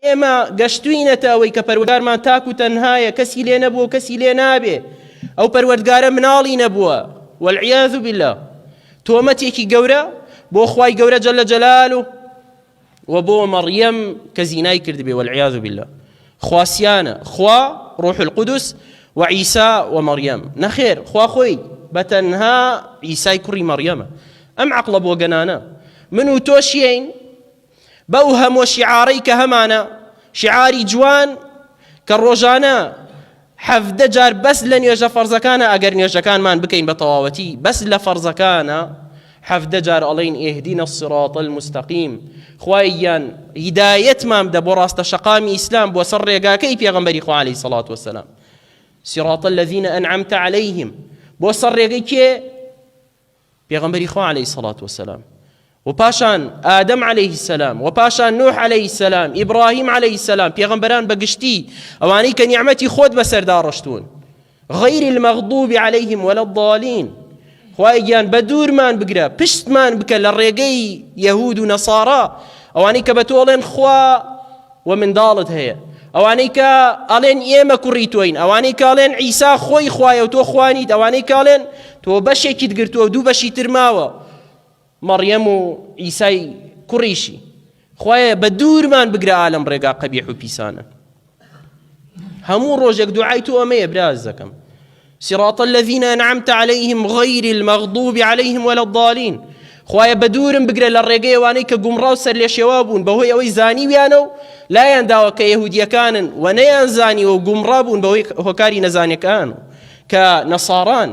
ئێمە گەشتوینەتە ئەوەی کە پەروەردگارمان تاک و تەنهایە، کەسی لێ نەبووە و کەسی لێ نابێ، ئەو پەروەردگارە مناڵی نەبووە، والعیاذ باللە، تۆمەتێکی گەورە بۆ خوای گەورە جل جلاله و بۆ مەڕیەم کە زینای کردبێ، والعیاذ باللە. خواسیانە خوا ڕوح القدس و عیسا و مەڕیەم، نەخێر خوا خۆی بە تەنها عیسای کوڕی مەڕیەمە. ئەم عەقڵە بۆگەنانە من و تۆ شیین بەو هەموو شیعارەی کە هەمانە، شیعاری جوان کە ڕۆژانە 17 جار بەس لە نوێژە فەرزەکانە ئەگەر نوێژەکانمان بکەین بە تەواوەتی بەس لە فەرزەکانە 17 جار ئەڵێین اهدنا الصراط المستقیم خوای گیان هیدایەتمان بدە بۆ ڕاستە شەقامی ئیسلام بۆ سەر ڕێگاکەی پێغەمبەری خوا عەلەیهی سەڵات وەسەلام صراط الذین انعمت علیهم بۆ سەر ڕێگەی کێ پێغەمبەری خوا علیە سەڵات وسلام و پاشان ئادەم علیه السلام و پاشان نوح علیه السلام ئیبراهیم علیه السلام پێغەمبەران بە گشتی ئەوانەی کە نیعمەتی خۆت بەسەردا ڕشتوون غیر المغضوب عليهم ولا الضالين خوای گیان بە دوورمان بگرە پشتمان بکە لە ڕێگەی یەهود و نەسارا ئەوانەی کە بە تۆ ئەڵێن خوا و منداڵت هەیە ئەوانەی کە ئەڵێن ئێمە کوڕی تۆین ئەوانەی کە ئەڵێن عیسا خۆی خوایە و تۆ خوانیت ئەوانەی کە ئەڵێن تۆ بەشێکیت گرتووە و دوو بەشی تر ماوە مەڕیەم و عیسای کوڕیشی خوایە بە دوورمان بگرە ئالەم ڕێگا قەبیح و پیسانە هەموو ڕۆژێک دوعای تۆ ئەمەیە برازەکەم صراط الذین انعمت علیهم غیر المغضوب علیهم ولا الضالین خوایە بەدوورم بگرە لە ڕێگەی ئەوانەی کە گومڕا و سەرلێشێواو بوون بەهۆی ئەوەی زانیویانە و لایان داوە کە یەهودیەکانن و نەیان زانیوە و گومڕا بوون بەهۆی هۆکاری نەزانەکان کە نەساران.